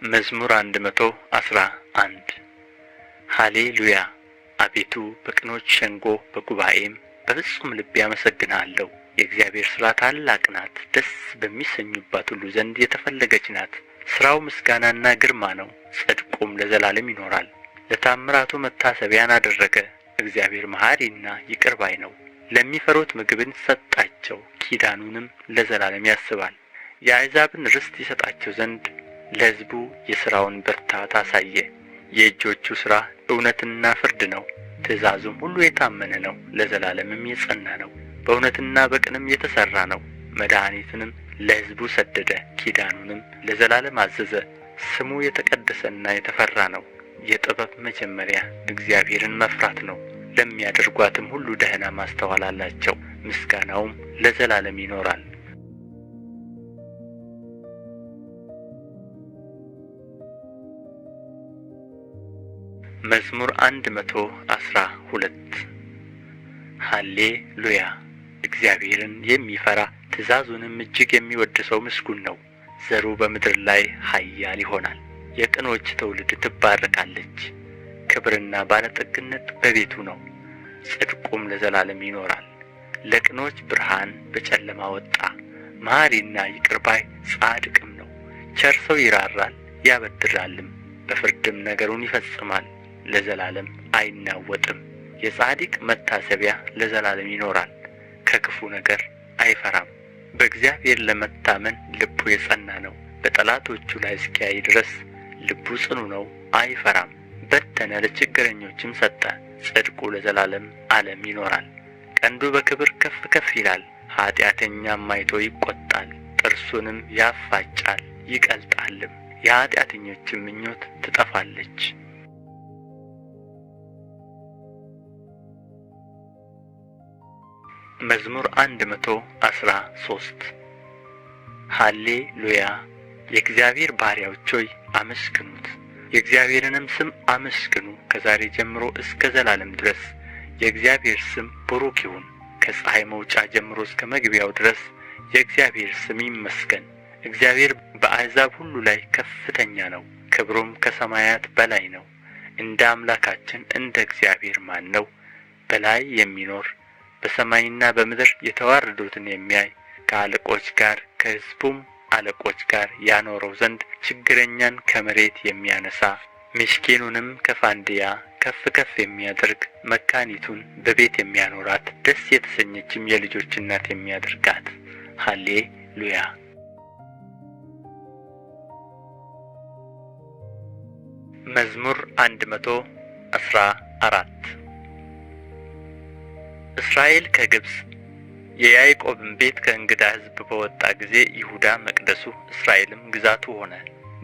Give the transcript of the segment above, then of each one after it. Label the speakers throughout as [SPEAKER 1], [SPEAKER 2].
[SPEAKER 1] መዝሙር 111። ሃሌ ሉያ። አቤቱ፣ በቅኖች ሸንጎ በጉባኤም በፍጹም ልቤ አመሰግንሃለሁ። የእግዚአብሔር ሥራ ታላቅ ናት፣ ደስ በሚሰኙባት ሁሉ ዘንድ የተፈለገች ናት። ሥራው ምስጋናና ግርማ ነው፣ ጽድቁም ለዘላለም ይኖራል። ለተአምራቱ መታሰቢያን አደረገ። እግዚአብሔር መሓሪና ይቅር ባይ ነው። ለሚፈሩት ምግብን ሰጣቸው፣ ኪዳኑንም ለዘላለም ያስባል። የአሕዛብን ርስት ይሰጣቸው ዘንድ ለሕዝቡ የሥራውን ብርታት አሳየ። የእጆቹ ሥራ እውነትና ፍርድ ነው፣ ትእዛዙም ሁሉ የታመነ ነው፣ ለዘላለምም የጸና ነው። በእውነትና በቅንም የተሠራ ነው። መድኃኒትንም ለሕዝቡ ሰደደ፣ ኪዳኑንም ለዘላለም አዘዘ። ስሙ የተቀደሰና የተፈራ ነው። የጥበብ መጀመሪያ እግዚአብሔርን መፍራት ነው። ለሚያደርጓትም ሁሉ ደህና ማስተዋል አላቸው፣ ምስጋናውም ለዘላለም ይኖራል። መዝሙር 112። ሃሌ ሉያ። እግዚአብሔርን የሚፈራ፣ ትእዛዙንም እጅግ የሚወድድ ሰው ምስጉን ነው። ዘሩ በምድር ላይ ኃያል ይሆናል፣ የቅኖች ትውልድ ትባረካለች። ክብርና ባለጠግነት በቤቱ ነው፣ ጽድቁም ለዘላለም ይኖራል። ለቅኖች ብርሃን በጨለማ ወጣ። መሓሪና ይቅር ባይ ጻድቅም ነው። ቸር ሰው ይራራል ያበድራልም፣ በፍርድም ነገሩን ይፈጽማል፣ ለዘላለም አይናወጥም። የጻድቅ መታሰቢያ ለዘላለም ይኖራል፣ ከክፉ ነገር አይፈራም። በእግዚአብሔር ለመታመን ልቡ የጸና ነው፣ በጠላቶቹ ላይ እስኪያይ ድረስ ልቡ ጽኑ ነው፣ አይፈራም። በተነ፣ ለችግረኞችም ሰጠ፣ ጽድቁ ለዘላለም ዓለም ይኖራል። ቀንዱ በክብር ከፍ ከፍ ይላል፣ ኃጢአተኛም አይቶ ይቈጣል፣ ጥርሱንም ያፋጫል ይቀልጣልም። የኃጢአተኞችም ምኞት ትጠፋለች። መዝሙር 113። ሃሌ ሉያ። የእግዚአብሔር ባሪያዎች ሆይ፣ አመስግኑት፣ የእግዚአብሔርንም ስም አመስግኑ። ከዛሬ ጀምሮ እስከ ዘላለም ድረስ የእግዚአብሔር ስም ቡሩክ ይሁን። ከፀሐይ መውጫ ጀምሮ እስከ መግቢያው ድረስ የእግዚአብሔር ስም ይመስገን። እግዚአብሔር በአሕዛብ ሁሉ ላይ ከፍተኛ ነው፣ ክብሩም ከሰማያት በላይ ነው። እንደ አምላካችን እንደ እግዚአብሔር ማን ነው? በላይ የሚኖር፣ በሰማይና በምድር የተዋረዱትን የሚያይ፣ ከአለቆች ጋር ከሕዝቡም አለቆች ጋር ያኖረው ዘንድ ችግረኛን ከመሬት የሚያነሣ፣ ምስኪኑንም ከፋንድያ ከፍ ከፍ የሚያደርግ፣ መካኒቱን በቤት የሚያኖራት፣ ደስ የተሰኘችም የልጆች እናት የሚያደርጋት። ሃሌ ሉያ። መዝሙር 114። እስራኤል ከግብጽ፣ የያዕቆብም ቤት ከእንግዳ ሕዝብ በወጣ ጊዜ፣ ይሁዳ መቅደሱ፣ እስራኤልም ግዛቱ ሆነ።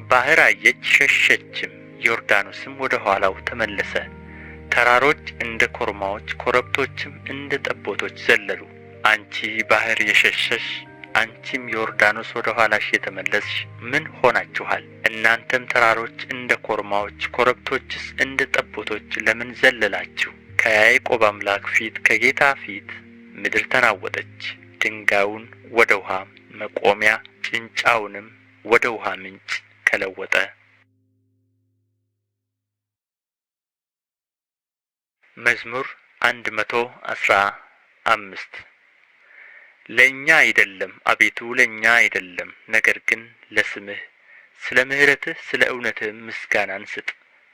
[SPEAKER 1] ባሕር አየች ሸሸችም፣ ዮርዳኖስም ወደ ኋላው ተመለሰ። ተራሮች እንደ ኮርማዎች፣ ኮረብቶችም እንደ ጠቦቶች ዘለሉ። አንቺ ባሕር የሸሸሽ፣ አንቺም ዮርዳኖስ ወደ ኋላሽ የተመለስሽ ምን ሆናችኋል? እናንተም ተራሮች እንደ ኮርማዎች፣ ኮረብቶችስ እንደ ጠቦቶች ለምን ዘለላችሁ? ከያዕቆብ አምላክ ፊት፣ ከጌታ ፊት ምድር ተናወጠች። ድንጋዩን ወደ ውኃ መቆሚያ፣ ጭንጫውንም ወደ ውኃ ምንጭ ከለወጠ። መዝሙር 115። ለእኛ አይደለም፣ አቤቱ፣ ለእኛ አይደለም፣ ነገር ግን ለስምህ፣ ስለ ምሕረትህ ስለ እውነትህም ምስጋናን ስጥ።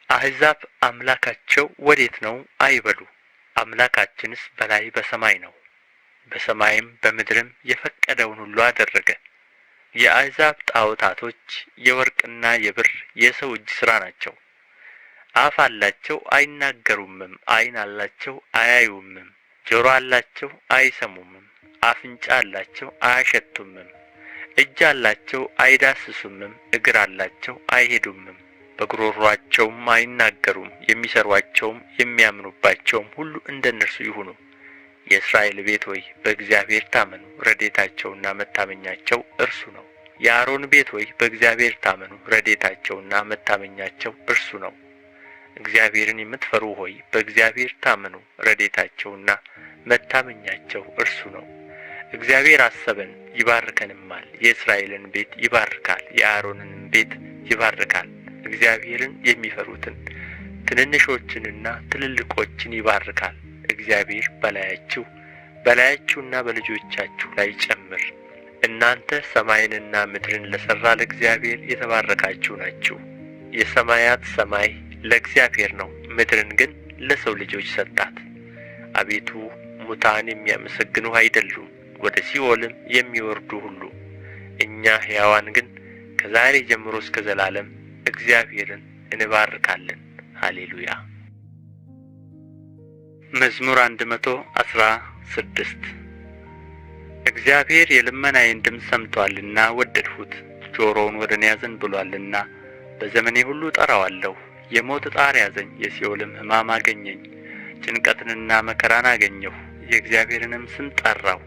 [SPEAKER 1] አሕዛብ አምላካቸው ወዴት ነው አይበሉ፣ አምላካችንስ በላይ በሰማይ ነው። በሰማይም በምድርም የፈቀደውን ሁሉ አደረገ። የአሕዛብ ጣዖታቶች የወርቅና የብር የሰው እጅ ሥራ ናቸው። አፍ አላቸው፣ አይናገሩምም፣ ዓይን አላቸው፣ አያዩምም፣ ጆሮ አላቸው፣ አይሰሙምም፣ አፍንጫ አላቸው፣ አያሸቱምም፣ እጅ አላቸው፣ አይዳስሱምም፣ እግር አላቸው፣ አይሄዱምም፣ በጕሮሮአቸውም አይናገሩም። የሚሠሩአቸውም የሚያምኑባቸውም ሁሉ እንደ እነርሱ ይሁኑ። የእስራኤል ቤት ሆይ፣ በእግዚአብሔር ታመኑ፣ ረድኤታቸውና መታመኛቸው እርሱ ነው። የአሮን ቤት ሆይ፣ በእግዚአብሔር ታመኑ፣ ረድኤታቸውና መታመኛቸው እርሱ ነው። እግዚአብሔርን የምትፈሩ ሆይ፣ በእግዚአብሔር ታመኑ፣ ረድኤታቸውና መታመኛቸው እርሱ ነው። እግዚአብሔር አሰበን ይባርከንማል፣ የእስራኤልን ቤት ይባርካል፣ የአሮንንም ቤት ይባርካል። እግዚአብሔርን የሚፈሩትን ትንንሾችንና ትልልቆችን ይባርካል። እግዚአብሔር በላያችሁና በልጆቻችሁ ላይ ይጨምር። እናንተ ሰማይንና ምድርን ለሠራ ለእግዚአብሔር የተባረካችሁ ናችሁ። የሰማያት ሰማይ ለእግዚአብሔር ነው፣ ምድርን ግን ለሰው ልጆች ሰጣት። አቤቱ ሙታን የሚያመሰግኑህ አይደሉም፣ ወደ ሲኦልም የሚወርዱ ሁሉ። እኛ ሕያዋን ግን ከዛሬ ጀምሮ እስከ ዘላለም እግዚአብሔርን እንባርካለን። ሃሌሉያ። መዝሙር 116። እግዚአብሔር የልመናዬን ድምፅ ሰምቶአልና ወደድሁት፣ ጆሮውን ወደ እኔ አዘንብሎአልና። በዘመኔ ሁሉ እጠራዋለሁ። የሞት ጣር ያዘኝ፣ የሲኦልም ሕማም አገኘኝ። ጭንቀትንና መከራን አገኘሁ፣ የእግዚአብሔርንም ስም ጠራሁ።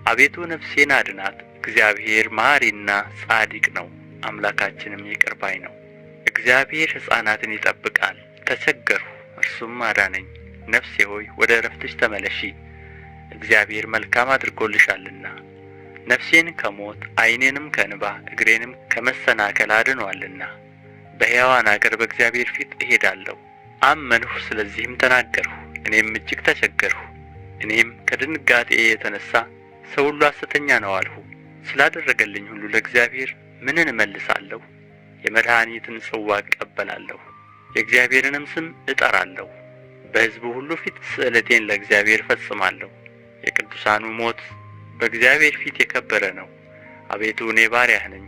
[SPEAKER 1] አቤቱ ነፍሴን አድናት። እግዚአብሔር መሐሪና ጻድቅ ነው፣ አምላካችንም ይቅር ባይ ነው። እግዚአብሔር ሕፃናትን ይጠብቃል። ተቸገርሁ፣ እርሱም አዳነኝ። ነፍሴ ሆይ ወደ ዕረፍትሽ ተመለሺ፣ እግዚአብሔር መልካም አድርጎልሻልና። ነፍሴን ከሞት ዓይኔንም ከእንባ እግሬንም ከመሰናከል አድኖአልና። በሕያዋን አገር በእግዚአብሔር ፊት እሄዳለሁ። አመንሁ፣ ስለዚህም ተናገርሁ፣ እኔም እጅግ ተቸገርሁ። እኔም ከድንጋጤ የተነሣ ሰው ሁሉ ሐሰተኛ ነው አልሁ። ስላደረገልኝ ሁሉ ለእግዚአብሔር ምንን እመልሳለሁ? የመድኃኒትን ጽዋ እቀበላለሁ፣ የእግዚአብሔርንም ስም እጠራለሁ። በሕዝቡ ሁሉ ፊት ስእለቴን ለእግዚአብሔር እፈጽማለሁ። የቅዱሳኑ ሞት በእግዚአብሔር ፊት የከበረ ነው። አቤቱ እኔ ባሪያህ ነኝ፣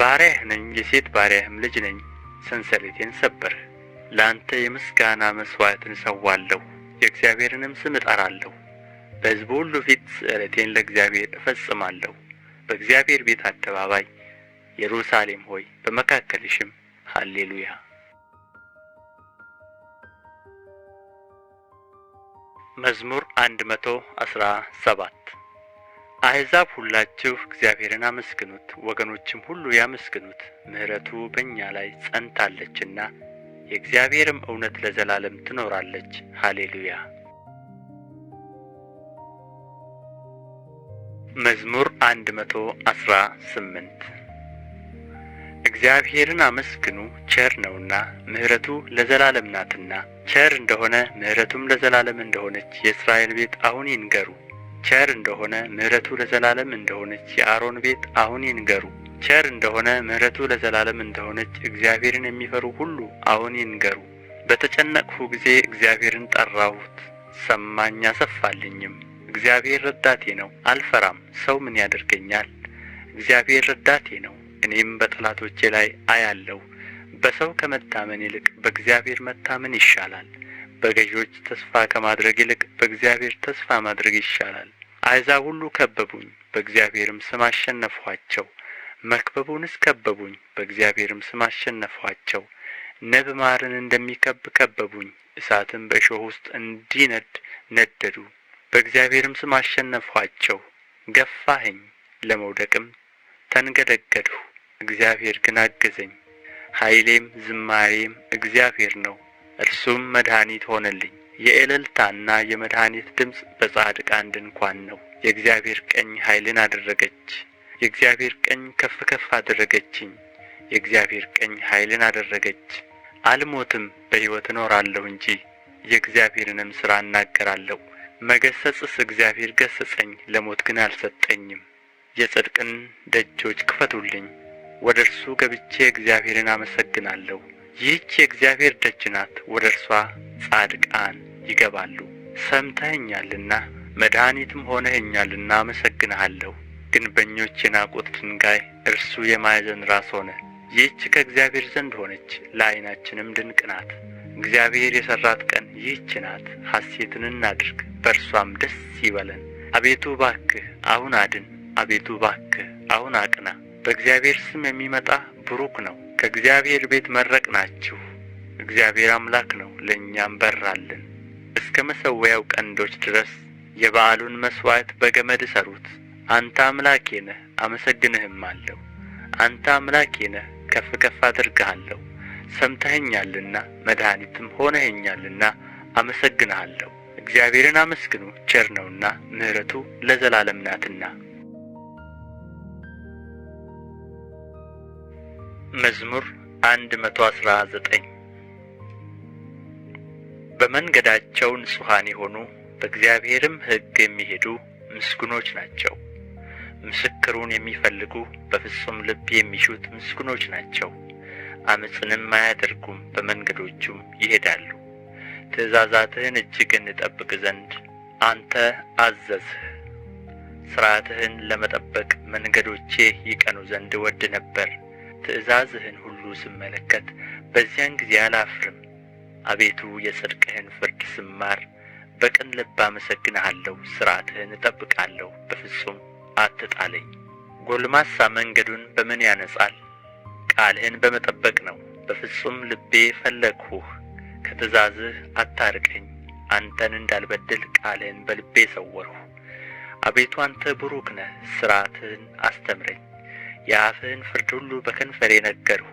[SPEAKER 1] ባሪያህ ነኝ፣ የሴት ባሪያህም ልጅ ነኝ። ሰንሰለቴን ሰበርህ። ለአንተ የምስጋና መሥዋዕትን እሠዋለሁ፣ የእግዚአብሔርንም ስም እጠራለሁ። በሕዝቡ ሁሉ ፊት ስእለቴን ለእግዚአብሔር እፈጽማለሁ። በእግዚአብሔር ቤት አደባባይ ኢየሩሳሌም ሆይ በመካከልሽም ሃሌሉያ። መዝሙር 117። አሕዛብ ሁላችሁ እግዚአብሔርን አመስግኑት፣ ወገኖችም ሁሉ ያመስግኑት። ምሕረቱ በእኛ ላይ ጸንታለችና የእግዚአብሔርም እውነት ለዘላለም ትኖራለች። ሃሌሉያ። መዝሙር 118። እግዚአብሔርን አመስግኑ፣ ቸር ነውና፣ ምሕረቱ ለዘላለም ናትና። ቸር እንደሆነ ምሕረቱም ለዘላለም እንደሆነች የእስራኤል ቤት አሁን ይንገሩ። ቸር እንደሆነ ምሕረቱ ለዘላለም እንደሆነች የአሮን ቤት አሁን ይንገሩ። ቸር እንደሆነ ምሕረቱ ለዘላለም እንደሆነች እግዚአብሔርን የሚፈሩ ሁሉ አሁን ይንገሩ። በተጨነቅሁ ጊዜ እግዚአብሔርን ጠራሁት፣ ሰማኝ አሰፋልኝም። እግዚአብሔር ረዳቴ ነው፣ አልፈራም፣ ሰው ምን ያደርገኛል? እግዚአብሔር ረዳቴ ነው፣ እኔም በጠላቶቼ ላይ አያለሁ። በሰው ከመታመን ይልቅ በእግዚአብሔር መታመን ይሻላል። በገዦች ተስፋ ከማድረግ ይልቅ በእግዚአብሔር ተስፋ ማድረግ ይሻላል። አሕዛብ ሁሉ ከበቡኝ፣ በእግዚአብሔርም ስም አሸነፍኋቸው። መክበቡንስ ከበቡኝ፣ በእግዚአብሔርም ስም አሸነፍኋቸው። ንብ ማርን እንደሚከብብ ከበቡኝ፣ እሳትም በእሾህ ውስጥ እንዲነድድ ነደዱ። በእግዚአብሔርም ስም አሸነፍኋቸው። ገፋኸኝ፣ ለመውደቅም ተንገደገድሁ፣ እግዚአብሔር ግን አገዘኝ። ኃይሌም ዝማሬም እግዚአብሔር ነው፣ እርሱም መድኃኒት ሆነልኝ። የእልልታና የመድኃኒት ድምፅ በጻድቃን ድንኳን ነው። የእግዚአብሔር ቀኝ ኃይልን አደረገች፣ የእግዚአብሔር ቀኝ ከፍ ከፍ አደረገችኝ። የእግዚአብሔር ቀኝ ኃይልን አደረገች። አልሞትም፣ በሕይወት እኖራለሁ እንጂ የእግዚአብሔርንም ሥራ እናገራለሁ። መገሠጽስ እግዚአብሔር ገሠጸኝ፣ ለሞት ግን አልሰጠኝም። የጽድቅን ደጆች ክፈቱልኝ፣ ወደ እርሱ ገብቼ እግዚአብሔርን አመሰግናለሁ። ይህች የእግዚአብሔር ደጅ ናት፣ ወደ እርስዋ ጻድቃን ይገባሉ። ሰምተኸኛልና መድኃኒትም ሆነኸኛልና አመሰግንሃለሁ። ግንበኞች የናቁት ድንጋይ እርሱ የማዕዘን ራስ ሆነ። ይህች ከእግዚአብሔር ዘንድ ሆነች፣ ለዓይናችንም ድንቅ ናት። እግዚአብሔር የሠራት ቀን ይህች ናት፣ ሐሤትን እናድርግ፣ በእርስዋም ደስ ይበለን። አቤቱ እባክህ አሁን አድን፣ አቤቱ እባክህ አሁን አቅና። በእግዚአብሔር ስም የሚመጣ ቡሩክ ነው። ከእግዚአብሔር ቤት መረቅናችሁ። እግዚአብሔር አምላክ ነው፣ ለእኛም በራልን። እስከ መሠዊያው ቀንዶች ድረስ የበዓሉን መሥዋዕት በገመድ እሰሩት። አንተ አምላኬ ነህ፣ አመሰግንህማለሁ። አንተ አምላኬ ነህ፣ ከፍ ከፍ አደርግሃለሁ። ሰምተኸኛልና መድኃኒትም ሆነኸኛልና አመሰግንሃለሁ። እግዚአብሔርን አመስግኑ፣ ቸር ነውና፣ ምሕረቱ ለዘላለም ናትና። መዝሙር 119። በመንገዳቸው ንጹሐን የሆኑ በእግዚአብሔርም ሕግ የሚሄዱ ምስጉኖች ናቸው። ምስክሩን የሚፈልጉ በፍጹም ልብ የሚሹት ምስጉኖች ናቸው። ዓመፅንም አያደርጉም፣ በመንገዶቹም ይሄዳሉ። ትእዛዛትህን እጅግ እንጠብቅ ዘንድ አንተ አዘዝህ። ሥርዓትህን ለመጠበቅ መንገዶቼ ይቀኑ ዘንድ እወድድ ነበር። ትእዛዝህን ሁሉ ስመለከት በዚያን ጊዜ አላፍርም። አቤቱ፣ የጽድቅህን ፍርድ ስማር በቅን ልብ አመሰግንሃለሁ። ሥርዓትህን እጠብቃለሁ፣ በፍጹም አትጣለኝ። ጕልማሳ መንገዱን በምን ያነጻል? ቃልህን በመጠበቅ ነው። በፍጹም ልቤ ፈለግሁህ፣ ከትእዛዝህ አታርቀኝ። አንተን እንዳልበድል ቃልህን በልቤ ሰወርሁ። አቤቱ፣ አንተ ቡሩክ ነህ፣ ሥርዓትህን አስተምረኝ። የአፍህን ፍርድ ሁሉ በከንፈሬ ነገርሁ።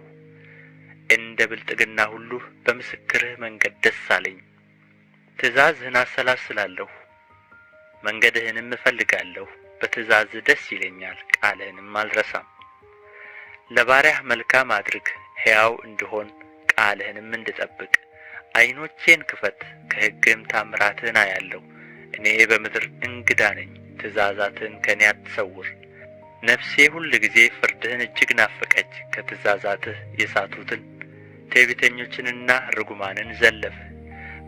[SPEAKER 1] እንደ ብልጥግና ሁሉ በምስክርህ መንገድ ደስ አለኝ። ትእዛዝህን አሰላስላለሁ፣ መንገድህንም እፈልጋለሁ። በትእዛዝህ ደስ ይለኛል፣ ቃልህንም አልረሳም። ለባሪያህ መልካም አድርግ፣ ሕያው እንድሆን ቃልህንም እንድጠብቅ። ዓይኖቼን ክፈት፣ ከሕግህም ተኣምራትህን አያለሁ። እኔ በምድር እንግዳ ነኝ፣ ትእዛዛትህን ከእኔ አትሰውር። ነፍሴ ሁልጊዜ ፍርድህን እጅግ ናፈቀች። ከትእዛዛትህ የሳቱትን ትዕቢተኞችንና ርጉማንን ዘለፍህ።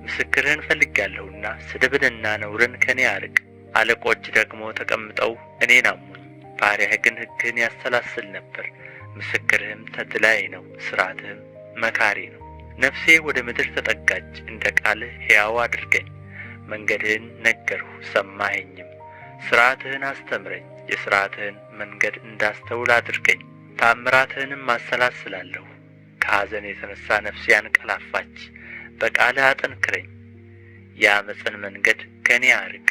[SPEAKER 1] ምስክርህን ፈልጌአለሁና ስድብንና ነውርን ከእኔ አርቅ። አለቆች ደግሞ ተቀምጠው እኔን አሙኝ፣ ባሪያህ ግን ሕግህን ያሰላስል ነበር። ምስክርህም ተድላዬ ነው፣ ሥርዓትህም መካሪ ነው። ነፍሴ ወደ ምድር ተጠጋች፣ እንደ ቃልህ ሕያው አድርገኝ። መንገድህን ነገርሁ፣ ሰማኸኝም። ሥርዓትህን አስተምረኝ፣ የሥርዓትህን መንገድ እንዳስተውል አድርገኝ። ተኣምራትህንም አሰላስላለሁ። ከኀዘን የተነሣ ነፍሴ አንቀላፋች። በቃልህ አጠንክረኝ። የዓመፅን መንገድ ከእኔ አርቅ፣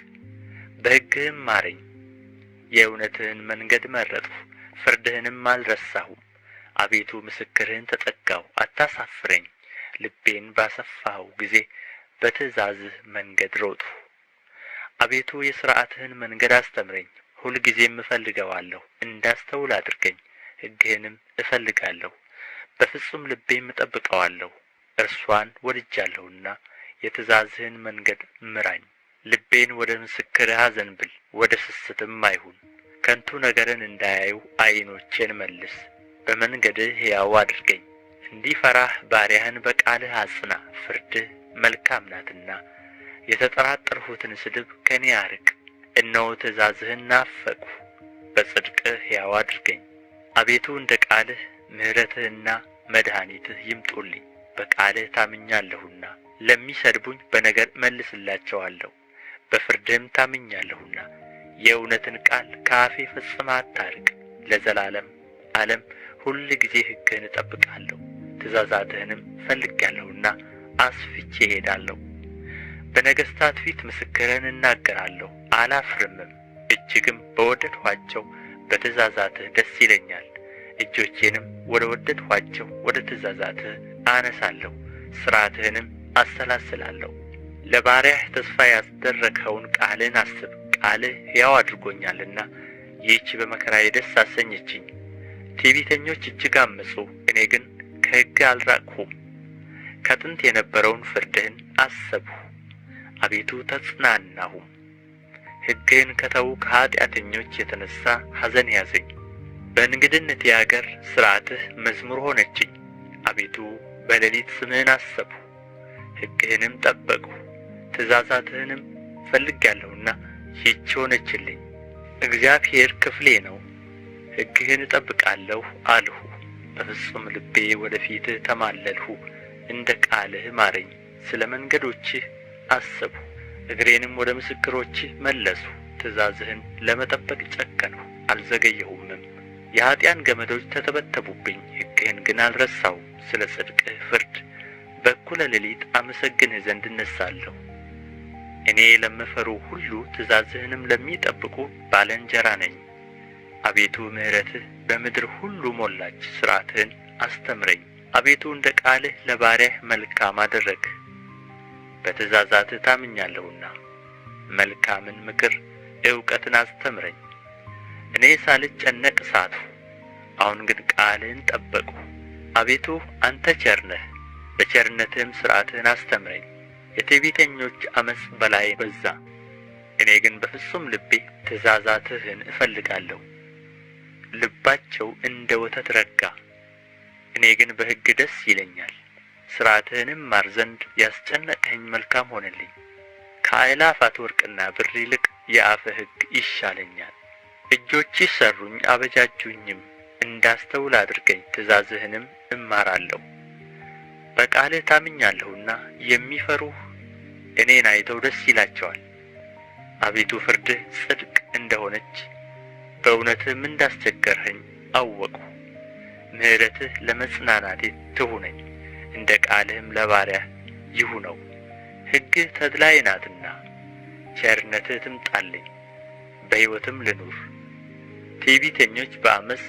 [SPEAKER 1] በሕግህም ማረኝ። የእውነትህን መንገድ መረጥሁ፣ ፍርድህንም አልረሳሁም። አቤቱ፣ ምስክርህን ተጠጋሁ፣ አታሳፍረኝ። ልቤን ባሰፋኸው ጊዜ በትእዛዝህ መንገድ ሮጥሁ። አቤቱ፣ የሥርዓትህን መንገድ አስተምረኝ፣ ሁልጊዜም እፈልገዋለሁ። እንዳስተውል አድርገኝ፣ ሕግህንም እፈልጋለሁ። በፍጹም ልቤም እጠብቀዋለሁ። እርስዋን ወድጃለሁና የትእዛዝህን መንገድ ምራኝ። ልቤን ወደ ምስክርህ አዘንብል፣ ወደ ስስትም አይሁን። ከንቱ ነገርን እንዳያዩ ዓይኖቼን መልስ፣ በመንገድህ ሕያው አድርገኝ። እንዲፈራህ ባሪያህን በቃልህ አጽና፣ ፍርድህ መልካም ናትና። የተጠራጠርሁትን ስድብ ከእኔ አርቅ። እነሆ፣ ትእዛዝህን ናፈቅሁ፣ በጽድቅህ ሕያው አድርገኝ። አቤቱ፣ እንደ ቃልህ ምሕረትህና መድኃኒትህ ይምጡልኝ፣ በቃልህ ታምኛለሁና። ለሚሰድቡኝ በነገር እመልስላቸዋለሁ፣ በፍርድህም ታምኛለሁና። የእውነትን ቃል ከአፌ ፈጽመህ አታርቅ። ለዘላለም ዓለም ሁልጊዜ ሕግህን እጠብቃለሁ። ትእዛዛትህንም ፈልጌአለሁና አስፍቼ እሄዳለሁ። በነገሥታት ፊት ምስክርህን እናገራለሁ፣ አላፍርምም። እጅግም በወደድኋቸው በትእዛዛትህ ደስ ይለኛል። እጆቼንም ወደ ወደድኋቸው ወደ ትእዛዛትህ አነሣለሁ፣ ሥርዓትህንም አሰላስላለሁ። ለባሪያህ ተስፋ ያስደረግኸውን ቃልህን አስብ፣ ቃልህ ሕያው አድርጎኛልና። ይህች በመከራዬ ደስ አሰኘችኝ። ትዕቢተኞች እጅግ ዐመፁ፣ እኔ ግን ከሕግህ አልራቅሁም። ከጥንት የነበረውን ፍርድህን አሰብሁ፣ አቤቱ፣ ተጽናናሁም። ሕግህን ከተዉ ከኃጢአተኞች የተነሣ ኀዘን ያዘኝ። በእንግድነቴ አገር ሥርዓትህ መዝሙር ሆነችኝ። አቤቱ፣ በሌሊት ስምህን አሰብሁ፣ ሕግህንም ጠበቅሁ። ትእዛዛትህንም ፈልጌአለሁና ይህች ሆነችልኝ። እግዚአብሔር ክፍሌ ነው፣ ሕግህን እጠብቃለሁ አልሁ። በፍጹም ልቤ ወደ ፊትህ ተማለልሁ፣ እንደ ቃልህ ማረኝ። ስለ መንገዶችህ አሰብሁ፣ እግሬንም ወደ ምስክሮችህ መለስሁ። ትእዛዝህን ለመጠበቅ ጨከንሁ፣ አልዘገየሁምም። የኃጥኣን ገመዶች ተተበተቡብኝ፣ ሕግህን ግን አልረሳሁም። ስለ ጽድቅህ ፍርድ በእኩለ ሌሊት አመሰግንህ ዘንድ እነሣለሁ። እኔ ለሚፈሩህ ሁሉ፣ ትእዛዝህንም ለሚጠብቁ ባልንጀራ ነኝ። አቤቱ፣ ምሕረትህ በምድር ሁሉ ሞላች፣ ሥርዓትህን አስተምረኝ። አቤቱ፣ እንደ ቃልህ ለባሪያህ መልካም አደረግህ፣ በትእዛዛትህ ታምኛለሁና። መልካምን ምክር እውቀትን አስተምረኝ። እኔ ሳልጨነቅ ሳትሁ፣ አሁን ግን ቃልህን ጠበቅሁ። አቤቱ አንተ ቸር ነህ፣ በቸርነትህም ሥርዓትህን አስተምረኝ። የትዕቢተኞች ዓመፅ በላዬ በዛ፣ እኔ ግን በፍጹም ልቤ ትእዛዛትህን እፈልጋለሁ። ልባቸው እንደ ወተት ረጋ፣ እኔ ግን በሕግህ ደስ ይለኛል። ሥርዓትህን እማር ዘንድ ያስጨነቅኸኝ መልካም ሆነልኝ። ከአእላፋት ወርቅና ብር ይልቅ የአፍህ ሕግ ይሻለኛል። እጆችህ ሠሩኝ አበጃጁኝም፣ እንዳስተውል አድርገኝ ትእዛዝህንም እማራለሁ። በቃልህ ታምኛለሁና የሚፈሩህ እኔን አይተው ደስ ይላቸዋል። አቤቱ ፍርድህ ጽድቅ እንደ ሆነች በእውነትህም እንዳስቸገርኸኝ አወቅሁ። ምሕረትህ ለመጽናናቴ ትሁነኝ፣ እንደ ቃልህም ለባሪያህ ይሁነው። ሕግህ ተድላዬ ናትና ቸርነትህ ትምጣልኝ፣ በሕይወትም ልኑር። ትዕቢተኞች በዓመፅ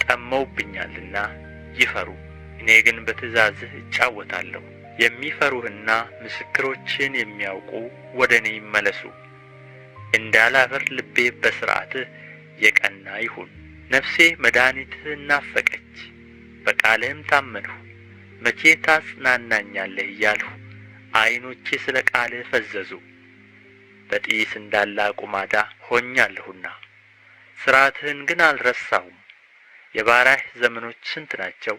[SPEAKER 1] ጠምመውብኛልና ይፈሩ፣ እኔ ግን በትእዛዝህ እጫወታለሁ። የሚፈሩህና ምስክሮችህን የሚያውቁ ወደ እኔ ይመለሱ። እንዳላፍር ልቤ በሥርዓትህ የቀና ይሁን። ነፍሴ መድኃኒትህን ናፈቀች፣ በቃልህም ታመንሁ። መቼ ታጽናናኛለህ እያልሁ ዓይኖቼ ስለ ቃልህ ፈዘዙ። በጢስ እንዳለ አቁማዳ ሆኛለሁና ሥርዓትህን ግን አልረሳሁም። የባሪያህ ዘመኖች ስንት ናቸው?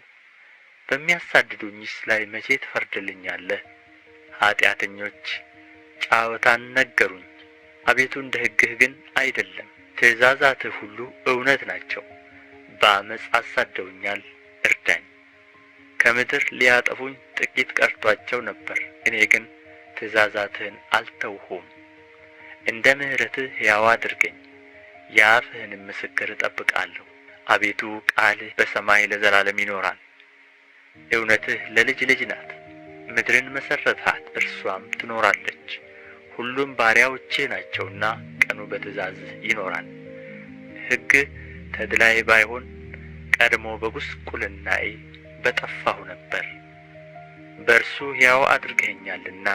[SPEAKER 1] በሚያሳድዱኝስ ላይ መቼ ትፈርድልኛለህ? ኃጢአተኞች ጨዋታን ነገሩኝ፣ አቤቱ እንደ ሕግህ ግን አይደለም። ትእዛዛትህ ሁሉ እውነት ናቸው። በዓመፅ አሳድደውኛል፣ እርዳኝ። ከምድር ሊያጠፉኝ ጥቂት ቀርቶአቸው ነበር፣ እኔ ግን ትእዛዛትህን አልተውሁም። እንደ ምሕረትህ ሕያው አድርገኝ፣ የአፍህንም ምስክር እጠብቃለሁ። አቤቱ ቃልህ በሰማይ ለዘላለም ይኖራል፣ እውነትህ ለልጅ ልጅ ናት። ምድርን መሠረትሃት፣ እርስዋም ትኖራለች። ሁሉም ባሪያዎችህ ናቸውና ቀኑ በትእዛዝህ ይኖራል። ሕግህ ተድላዬ ባይሆን ቀድሞ በጕስቍልናዬ በጠፋሁ ነበር። በእርሱ ሕያው አድርገኸኛልና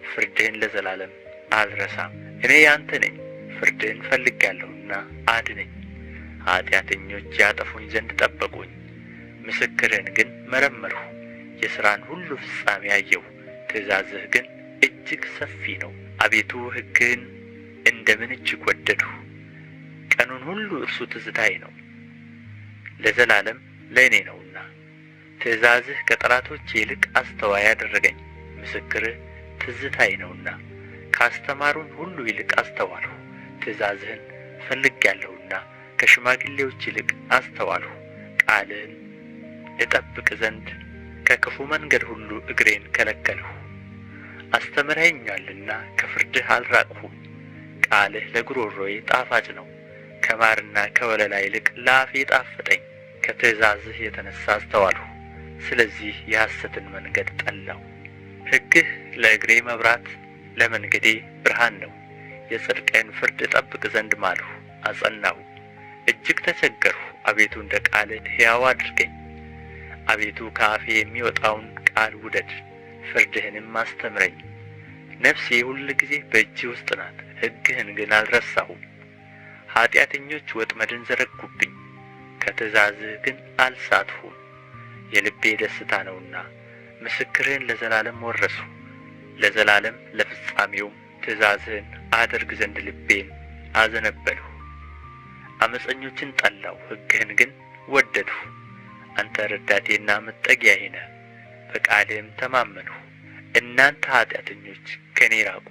[SPEAKER 1] ፍርድህን ለዘላለም አልረሳም። እኔ የአንተ ነኝ፣ ፍርድህን ፈልጌአለሁና አድነኝ። ኃጢአተኞች ያጠፉኝ ዘንድ ጠበቁኝ፣ ምስክርህን ግን መረመርሁ። የሥራን ሁሉ ፍጻሜ አየሁ፣ ትእዛዝህ ግን እጅግ ሰፊ ነው። አቤቱ ሕግህን እንደ ምን እጅግ ወደድሁ! ቀኑን ሁሉ እርሱ ትዝታዬ ነው፣ ለዘላለም ለእኔ ነውና። ትእዛዝህ ከጠላቶቼ ይልቅ አስተዋይ አደረገኝ፣ ምስክርህ ትዝታዬ ነውና። ካስተማሩኝ ሁሉ ይልቅ አስተዋልሁ፣ ትእዛዝህን ፈልጌአለሁና። ከሽማግሌዎች ይልቅ አስተዋልሁ። ቃልህን እጠብቅ ዘንድ ከክፉ መንገድ ሁሉ እግሬን ከለከልሁ። አስተምረኸኛልና ከፍርድህ አልራቅሁም። ቃልህ ለጕሮሮዬ ጣፋጭ ነው፣ ከማርና ከወለላ ይልቅ ለአፌ ጣፈጠኝ። ከትእዛዝህ የተነሣ አስተዋልሁ፣ ስለዚህ የሐሰትን መንገድ ጠላሁ። ሕግህ ለእግሬ መብራት ለመንገዴ ብርሃን ነው። የጽድቅህን ፍርድ እጠብቅ ዘንድ ማልሁ አጸናሁም። እጅግ ተቸገርሁ፣ አቤቱ እንደ ቃልህ ሕያው አድርገኝ። አቤቱ ከአፌ የሚወጣውን ቃል ውደድ፣ ፍርድህንም አስተምረኝ። ነፍሴ ሁልጊዜ በእጅህ ውስጥ ናት፣ ሕግህን ግን አልረሳሁም። ኃጢአተኞች ወጥመድን ዘረጉብኝ፣ ከትእዛዝህ ግን አልሳትሁም። የልቤ ደስታ ነውና ምስክርህን ለዘላለም ወረስሁ። ለዘላለም ለፍጻሜውም ትእዛዝህን አደርግ ዘንድ ልቤን አዘነበልሁ። ዓመፀኞችን ጠላሁ፣ ሕግህን ግን ወደድሁ። አንተ ረዳቴና መጠጊያዬ ነህ፣ በቃልህም ተማመንሁ። እናንተ ኃጢአተኞች ከእኔ ራቁ፣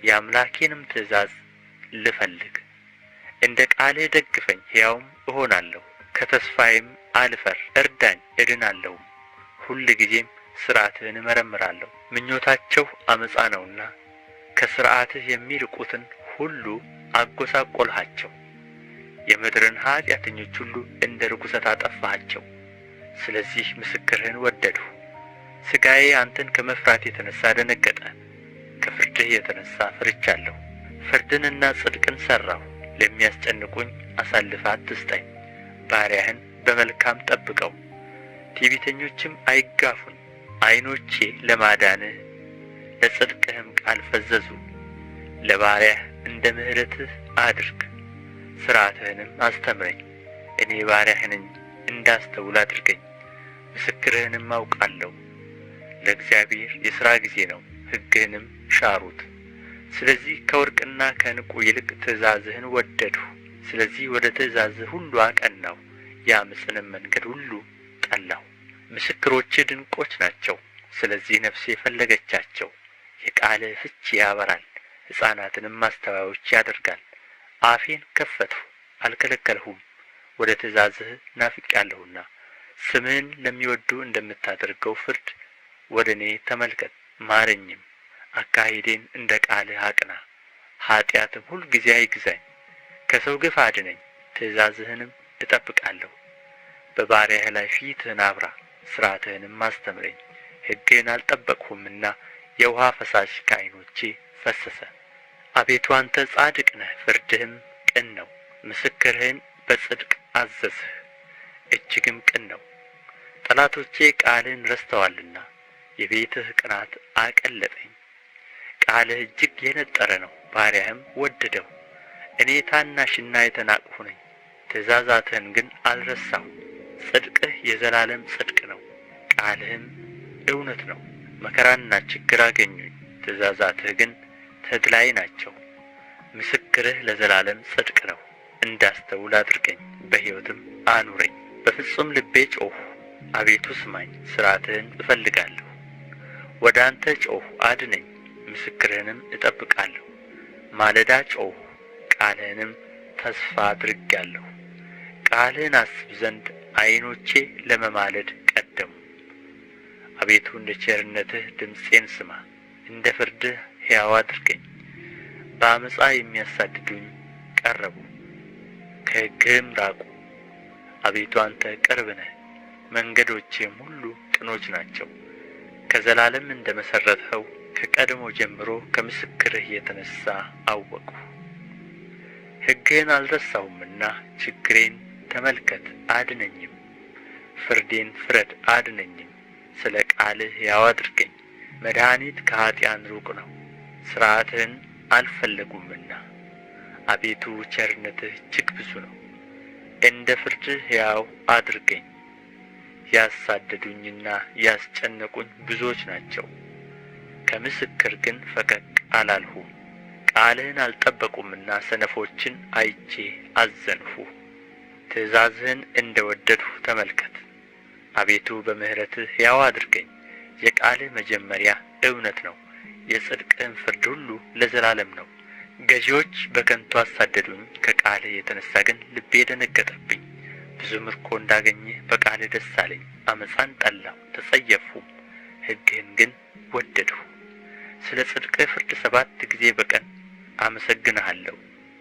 [SPEAKER 1] የአምላኬንም ትእዛዝ ልፈልግ። እንደ ቃልህ ደግፈኝ፣ ሕያውም እሆናለሁ፣ ከተስፋዬም አልፈር። እርዳኝ እድናለሁም፣ ሁልጊዜም ሥርዓትህን እመረምራለሁ። ምኞታቸው ዓመፃ ነውና ከሥርዓትህ የሚርቁትን ሁሉ አጐሳቈልሃቸው። የምድርን ኃጢአተኞች ሁሉ እንደ ርኵሰት አጠፋሃቸው። ስለዚህ ምስክርህን ወደድሁ። ሥጋዬ አንተን ከመፍራት የተነሣ ደነገጠ፣ ከፍርድህ የተነሣ ፈርቻለሁ። ፍርድንና ጽድቅን ሠራሁ፣ ለሚያስጨንቁኝ አሳልፈህ አትስጠኝ። ባሪያህን በመልካም ጠብቀው፣ ትዕቢተኞችም አይጋፉኝ። ዓይኖቼ ለማዳንህ ለጽድቅህም ቃል ፈዘዙ። ለባሪያህ እንደ ምሕረትህ አድርግ፣ ሥርዓትህንም አስተምረኝ። እኔ ባሪያህ ነኝ፣ እንዳስተውል አድርገኝ፣ ምስክርህንም አውቃለሁ። ለእግዚአብሔር የሥራ ጊዜ ነው፣ ሕግህንም ሻሩት። ስለዚህ ከወርቅና ከዕንቍ ይልቅ ትእዛዝህን ወደድሁ። ስለዚህ ወደ ትእዛዝህ ሁሉ አቀናሁ፣ የዓመፅንም መንገድ ሁሉ ጠላሁ። ምስክሮችህ ድንቆች ናቸው፣ ስለዚህ ነፍሴ ፈለገቻቸው። የቃልህ ፍቺ ያበራል፣ ሕፃናትንም አስተዋዮች ያደርጋል። አፌን ከፈትሁ አልከለከልሁም፣ ወደ ትእዛዝህ ናፍቄአለሁና። ስምህን ለሚወድዱ እንደምታደርገው ፍርድ ወደ እኔ ተመልከት ማረኝም። አካሄዴን እንደ ቃልህ አቅና፣ ኃጢአትም ሁልጊዜ አይግዛኝ። ከሰው ግፍ አድነኝ፣ ትእዛዝህንም እጠብቃለሁ። በባሪያህ ላይ ፊትህን አብራ፣ ሥርዓትህንም አስተምረኝ። ሕግህን አልጠበቅሁምና የውኃ ፈሳሽ ከዓይኖቼ ፈሰሰ። አቤቱ አንተ ጻድቅ ነህ፣ ፍርድህም ቅን ነው። ምስክርህን በጽድቅ አዘዝህ፣ እጅግም ቅን ነው። ጠላቶቼ ቃልህን ረስተዋልና የቤትህ ቅንዓት አቀለጠኝ። ቃልህ እጅግ የነጠረ ነው፣ ባሪያህም ወደደው። እኔ ታናሽና የተናቅሁ ነኝ፣ ትእዛዛትህን ግን አልረሳሁም። ጽድቅህ የዘላለም ጽድቅ ነው፣ ቃልህም እውነት ነው። መከራና ችግር አገኙኝ፣ ትእዛዛትህ ግን ተድላዬ ናቸው። ምስክርህ ለዘላለም ጽድቅ ነው፣ እንዳስተውል አድርገኝ፣ በሕይወትም አኑረኝ። በፍጹም ልቤ ጮኽሁ፣ አቤቱ ስማኝ፣ ሥርዓትህን እፈልጋለሁ። ወደ አንተ ጮኽሁ፣ አድነኝ፣ ምስክርህንም እጠብቃለሁ። ማለዳ ጮኽሁ፣ ቃልህንም ተስፋ አድርጌአለሁ። ቃልህን አስብ ዘንድ ዓይኖቼ ለመማለድ ቀደሙ። አቤቱ እንደ ቸርነትህ ድምፄን ስማ፣ እንደ ፍርድህ ሕያው አድርገኝ። በዓመፃ የሚያሳድዱኝ ቀረቡ፣ ከሕግህም ራቁ። አቤቱ አንተ ቅርብ ነህ፣ መንገዶችህም ሁሉ ቅኖች ናቸው። ከዘላለም እንደ መሠረትኸው ከቀድሞ ጀምሮ ከምስክርህ የተነሣ አወቅሁ። ሕግህን አልረሳሁምና ችግሬን ተመልከት አድነኝም። ፍርዴን ፍረድ አድነኝም። ስለ ቃልህ ሕያው አድርገኝ። መድኃኒት ከኅጥኣን ሩቅ ነው፣ ሥርዓትህን አልፈለጉምና። አቤቱ ቸርነትህ እጅግ ብዙ ነው፣ እንደ ፍርድህ ሕያው አድርገኝ። ያሳደዱኝና ያስጨነቁኝ ብዙዎች ናቸው፣ ከምስክር ግን ፈቀቅ አላልሁም። ቃልህን አልጠበቁምና ሰነፎችን አይቼ አዘንሁ። ትእዛዝህን እንደ ወደድሁ ተመልከት። አቤቱ በምሕረትህ ሕያው አድርገኝ። የቃልህ መጀመሪያ እውነት ነው፣ የጽድቅህም ፍርድ ሁሉ ለዘላለም ነው። ገዢዎች በከንቱ አሳደዱኝ፣ ከቃልህ የተነሣ ግን ልቤ ደነገጠብኝ። ብዙ ምርኮ እንዳገኘ በቃልህ ደስ አለኝ። ዓመፃን ጠላሁ ተጸየፍሁም፣ ሕግህን ግን ወደድሁ። ስለ ጽድቅህ ፍርድ 7 ጊዜ በቀን አመሰግንሃለሁ።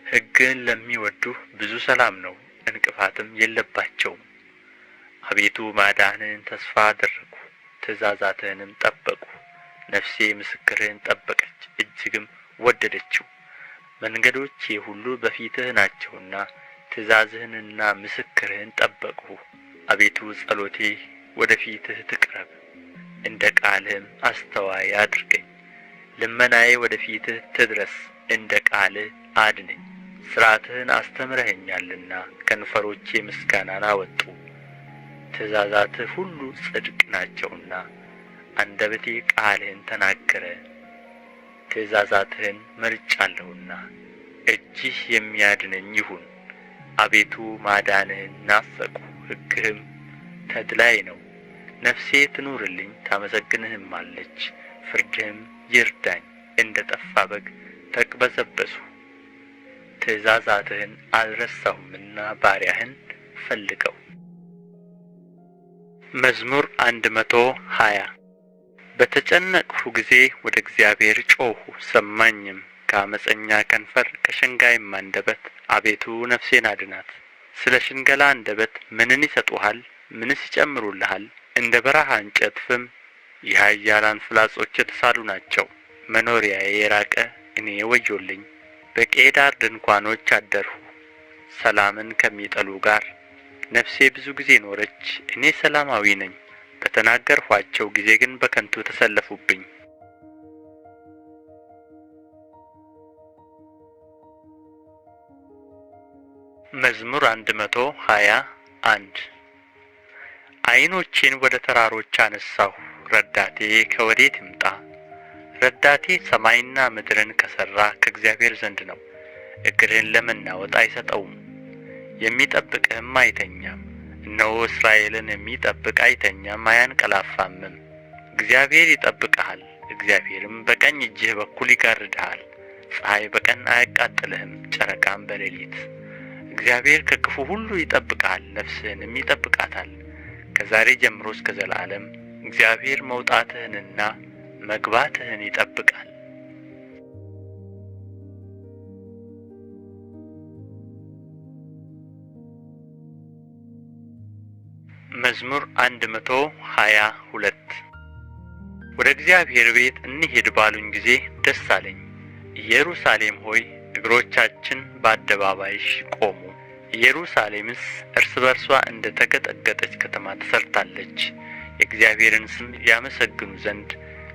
[SPEAKER 1] ሕግህን ለሚወድዱ ብዙ ሰላም ነው፣ ዕንቅፋትም የለባቸውም። አቤቱ ማዳንህን ተስፋ አደረግሁ፣ ትእዛዛትህንም ጠበቅሁ። ነፍሴ ምስክርህን ጠበቀች፣ እጅግም ወደደችው። መንገዶቼ ሁሉ በፊትህ ናቸውና ትእዛዝህንና ምስክርህን ጠበቅሁ። አቤቱ ጸሎቴ ወደ ፊትህ ትቅረብ፣ እንደ ቃልህም አስተዋይ አድርገኝ። ልመናዬ ወደ ፊትህ ትድረስ፣ እንደ ቃልህ አድነኝ። ሥርዓትህን አስተምረኸኛልና ከንፈሮቼ ምስጋናን አወጡ። ትእዛዛትህ ሁሉ ጽድቅ ናቸውና አንደበቴ ቃልህን ተናገረ። ትእዛዛትህን መርጫለሁና እጅህ የሚያድነኝ ይሁን። አቤቱ ማዳንህን ናፈቅሁ፣ ሕግህም ተድላዬ ነው። ነፍሴ ትኑርልኝ ታመሰግንህማለች፣ ፍርድህም ይርዳኝ። እንደ ጠፋ በግ ተቅበዘበዝሁ፣ ትእዛዛትህን አልረሳሁምና ባሪያህን ፈልገው። መዝሙር 120። በተጨነቅሁ ጊዜ ወደ እግዚአብሔር ጮኽሁ፣ ሰማኝም። ከዓመፀኛ ከንፈር ከሸንጋይም አንደበት አቤቱ ነፍሴን አድናት። ስለ ሽንገላ አንደበት ምንን ይሰጡሃል? ምንስ ይጨምሩልሃል? እንደ በረሃ እንጨት ፍም የኃያላን ፍላጾች የተሳሉ ናቸው። መኖሪያዬ የራቀ እኔ ወዮልኝ። በቄዳር ድንኳኖች አደርሁ፣ ሰላምን ከሚጠሉ ጋር። ነፍሴ ብዙ ጊዜ ኖረች፣ እኔ ሰላማዊ ነኝ። በተናገርኋቸው ጊዜ ግን በከንቱ ተሰለፉብኝ። መዝሙር 121። ዓይኖቼን ወደ ተራሮች አነሣሁ፣ ረዳቴ ከወዴት ይምጣ? ረዳቴ ሰማይና ምድርን ከሠራ ከእግዚአብሔር ዘንድ ነው። እግርህን ለመናወጥ አይሰጠውም፣ የሚጠብቅህም አይተኛም። እነሆ እስራኤልን የሚጠብቅ አይተኛም አያንቀላፋምም። እግዚአብሔር ይጠብቅሃል፣ እግዚአብሔርም በቀኝ እጅህ በኩል ይጋርድሃል። ፀሐይ በቀን አያቃጥልህም፣ ጨረቃም በሌሊት። እግዚአብሔር ከክፉ ሁሉ ይጠብቅሃል፣ ነፍስህንም ይጠብቃታል። ከዛሬ ጀምሮ እስከ ዘላለም እግዚአብሔር መውጣትህንና መግባትህን ይጠብቃል። መዝሙር 122። ወደ እግዚአብሔር ቤት እንሂድ ባሉኝ ጊዜ ደስ አለኝ። ኢየሩሳሌም ሆይ፣ እግሮቻችን በአደባባይሽ ቆሙ። ኢየሩሳሌምስ እርስ በርስዋ እንደ ተገጠገጠች ከተማ ተሠርታለች። የእግዚአብሔርን ስም ያመሰግኑ ዘንድ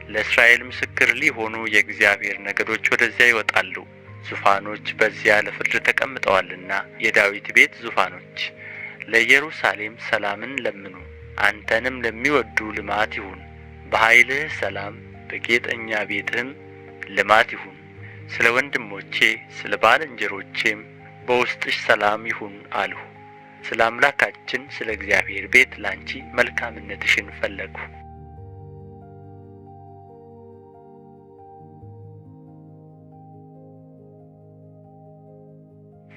[SPEAKER 1] ለእስራኤል ምስክር ሊሆኑ የእግዚአብሔር ነገዶች ወደዚያ ይወጣሉ። ዙፋኖች በዚያ ለፍርድ ተቀምጠዋልና፣ የዳዊት ቤት ዙፋኖች። ለኢየሩሳሌም ሰላምን ለምኑ፣ አንተንም ለሚወድዱ ልማት ይሁን። በኃይልህ ሰላም፣ በጌጠኛ ቤትህም ልማት ይሁን። ስለ ወንድሞቼ ስለ ባልንጀሮቼም በውስጥሽ ሰላም ይሁን አልሁ። ስለ አምላካችን ስለ እግዚአብሔር ቤት ላንቺ መልካምነትሽን ፈለግሁ።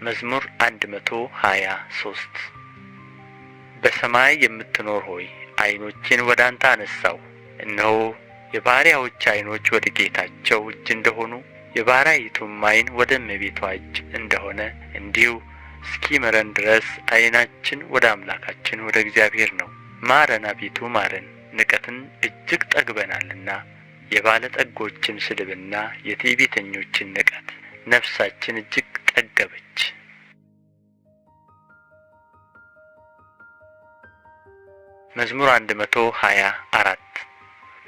[SPEAKER 1] መዝሙር 123። በሰማይ የምትኖር ሆይ፣ ዓይኖቼን ወደ አንተ አነሣሁ። እነሆ የባሪያዎች ዓይኖች ወደ ጌታቸው እጅ እንደ ሆኑ፣ የባሪያይቱም ዓይን ወደ እመቤትዋ እጅ እንደሆነ፣ እንዲሁ እስኪምረን ድረስ ዓይናችን ወደ አምላካችን ወደ እግዚአብሔር ነው። ማረን፣ አቤቱ ማረን፣ ንቀትን እጅግ ጠግበናልና። የባለጠጎችን ስድብና የትዕቢተኞችን ንቀት ነፍሳችን እጅግ ጠገበች። መዝሙር 124።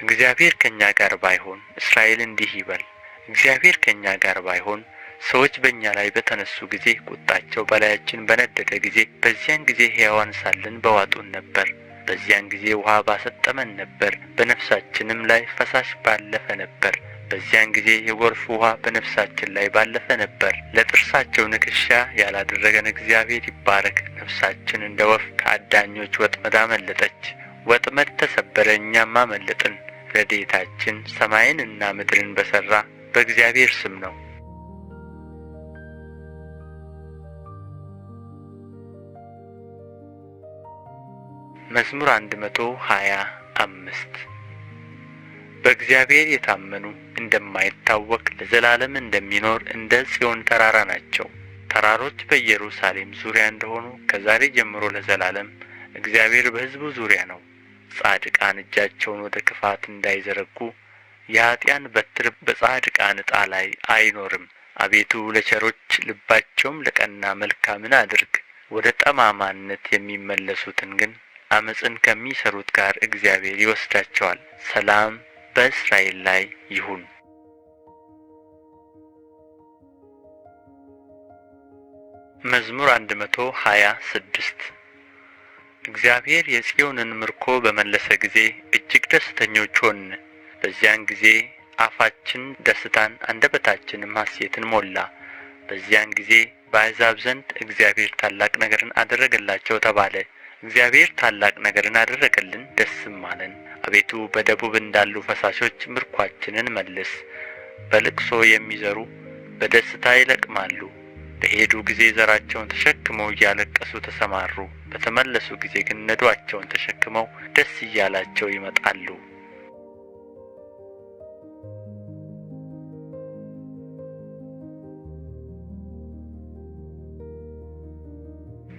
[SPEAKER 1] እግዚአብሔር ከእኛ ጋር ባይሆን፣ እስራኤል እንዲህ ይበል፣ እግዚአብሔር ከእኛ ጋር ባይሆን፣ ሰዎች በእኛ ላይ በተነሡ ጊዜ፣ ቍጣቸው በላያችን በነደደ ጊዜ፣ በዚያን ጊዜ ሕያዋን ሳለን በዋጡን ነበር። በዚያን ጊዜ ውኃ ባሰጠመን ነበር፣ በነፍሳችንም ላይ ፈሳሽ ባለፈ ነበር። በዚያን ጊዜ የጎርፍ ውኃ በነፍሳችን ላይ ባለፈ ነበር። ለጥርሳቸው ንክሻ ያላደረገን እግዚአብሔር ይባረክ። ነፍሳችን እንደ ወፍ ከአዳኞች ወጥመድ አመለጠች። ወጥመድ ተሰበረ፣ እኛም አመለጥን። ረድኤታችን ሰማይንና ምድርን በሠራ በእግዚአብሔር ስም ነው። መዝሙር 125። በእግዚአብሔር የታመኑ እንደማይታወክ ለዘላለም እንደሚኖር እንደ ጽዮን ተራራ ናቸው። ተራሮች በኢየሩሳሌም ዙሪያ እንደ ሆኑ፣ ከዛሬ ጀምሮ ለዘላለም እግዚአብሔር በሕዝቡ ዙሪያ ነው። ጻድቃን እጃቸውን ወደ ክፋት እንዳይዘረጉ፣ የኃጥኣን በትር በጻድቃን ዕጣ ላይ አይኖርም። አቤቱ፣ ለቸሮች ልባቸውም ለቀና መልካምን አድርግ። ወደ ጠማማነት የሚመለሱትን ግን ዓመፅን ከሚሠሩት ጋር እግዚአብሔር ይወስዳቸዋል። ሰላም በእስራኤል ላይ ይሁን። መዝሙር 126። እግዚአብሔር የጽዮንን ምርኮ በመለሰ ጊዜ እጅግ ደስተኞች ሆንን። በዚያን ጊዜ አፋችን ደስታን አንደበታችንም ሐሤትን ሞላ። በዚያን ጊዜ በአሕዛብ ዘንድ እግዚአብሔር ታላቅ ነገርን አደረገላቸው ተባለ። እግዚአብሔር ታላቅ ነገርን አደረገልን፣ ደስም አለን። አቤቱ፣ በደቡብ እንዳሉ ፈሳሾች ምርኮአችንን መልስ። በልቅሶ የሚዘሩ በደስታ ይለቅማሉ። በሄዱ ጊዜ ዘራቸውን ተሸክመው እያለቀሱ ተሰማሩ። በተመለሱ ጊዜ ግን ነዶአቸውን ተሸክመው ደስ እያላቸው ይመጣሉ።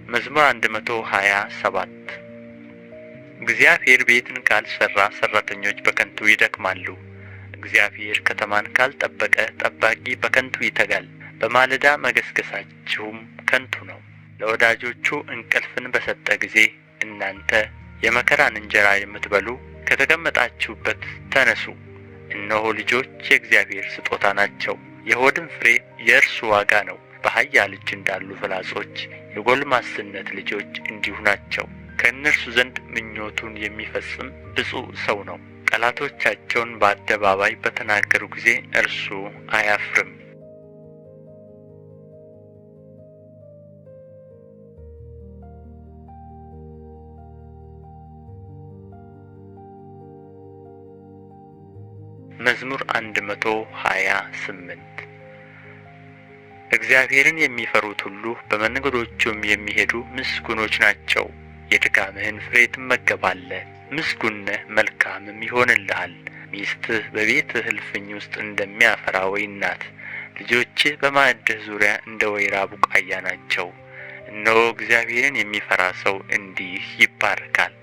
[SPEAKER 1] መዝሙር 127። እግዚአብሔር ቤትን ካልሠራ፣ ሠራተኞች በከንቱ ይደክማሉ። እግዚአብሔር ከተማን ካልጠበቀ፣ ጠባቂ በከንቱ ይተጋል። በማለዳ መገሥገሣችሁም ከንቱ ነው። ለወዳጆቹ እንቅልፍን በሰጠ ጊዜ፣ እናንተ የመከራን እንጀራ የምትበሉ ከተቀመጣችሁበት ተነሡ። እነሆ ልጆች የእግዚአብሔር ስጦታ ናቸው፣ የሆድም ፍሬ የእርሱ ዋጋ ነው። በኃያል እጅ እንዳሉ ፍላጾች የጐልማስነት ልጆች እንዲሁ ናቸው። ከእነርሱ ዘንድ ምኞቱን የሚፈጽም ብፁዕ ሰው ነው። ጠላቶቻቸውን በአደባባይ በተናገሩ ጊዜ እርሱ አያፍርም። መዝሙር 128። እግዚአብሔርን የሚፈሩት ሁሉ በመንገዶቹም የሚሄዱ ምስጉኖች ናቸው። የድካምህን ፍሬ ትመገባለህ፣ ምስጉን ነህ፣ መልካምም ይሆንልሃል። ሚስትህ በቤትህ እልፍኝ ውስጥ እንደሚያፈራ ወይን ናት፣ ልጆችህ በማዕድህ ዙሪያ እንደ ወይራ ቡቃያ ናቸው። እነሆ እግዚአብሔርን የሚፈራ ሰው እንዲህ ይባረካል።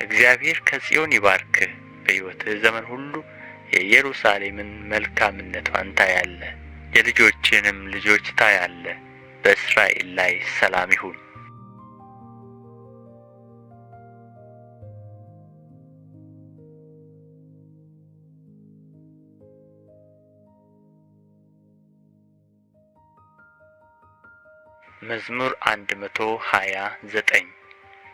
[SPEAKER 1] እግዚአብሔር ከጽዮን ይባርክህ፣ በሕይወትህ ዘመን ሁሉ የኢየሩሳሌምን መልካምነትዋን ታያለህ፣ የልጆችህንም ልጆች ታያለህ። በእስራኤል ላይ ሰላም ይሁን። መዝሙር 129።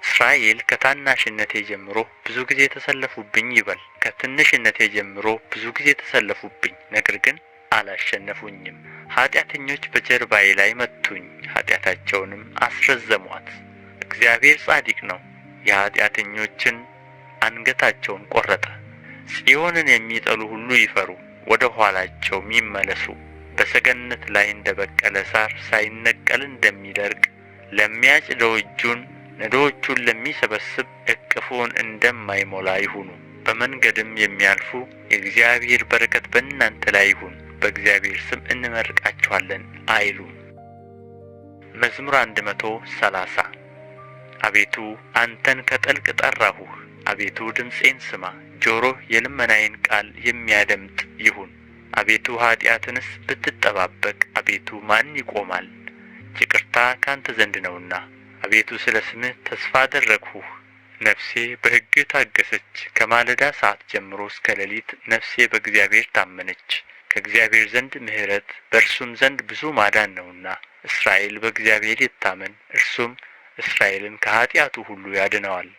[SPEAKER 1] እስራኤል ከታናሽነቴ ጀምሮ ብዙ ጊዜ ተሰለፉብኝ ይበል። ከትንሽነቴ ጀምሮ ብዙ ጊዜ ተሰለፉብኝ፣ ነገር ግን አላሸነፉኝም። ኃጢአተኞች በጀርባዬ ላይ መቱኝ፣ ኃጢአታቸውንም አስረዘሙአት። እግዚአብሔር ጻድቅ ነው፣ የኃጢአተኞችን አንገታቸውን ቈረጠ። ጽዮንን የሚጠሉ ሁሉ ይፈሩ፣ ወደ ኋላቸውም ይመለሱ። በሰገነት ላይ እንደ በቀለ ሣር ሳይነቀል እንደሚደርቅ፣ ለሚያጭደው እጁን ነዶዎቹን ለሚሰበስብ እቅፉን እንደማይሞላ ይሁኑ። በመንገድም የሚያልፉ የእግዚአብሔር በረከት በእናንተ ላይ ይሁን፣ በእግዚአብሔር ስም እንመርቃችኋለን አይሉም። መዝሙር 130። አቤቱ፣ አንተን ከጥልቅ ጠራሁህ። አቤቱ፣ ድምፄን ስማ፣ ጆሮህ የልመናዬን ቃል የሚያደምጥ ይሁን። አቤቱ፣ ኃጢአትንስ ብትጠባበቅ፣ አቤቱ፣ ማን ይቆማል? ይቅርታ ከአንተ ዘንድ ነውና። አቤቱ፣ ስለ ስምህ ተስፋ አደረግሁህ። ነፍሴ በሕግህ ታገሠች። ከማለዳ ሰዓት ጀምሮ እስከ ሌሊት ነፍሴ በእግዚአብሔር ታመነች። ከእግዚአብሔር ዘንድ ምሕረት፣ በእርሱም ዘንድ ብዙ ማዳን ነውና። እስራኤል በእግዚአብሔር ይታመን፣ እርሱም እስራኤልን ከኃጢአቱ ሁሉ ያድነዋል።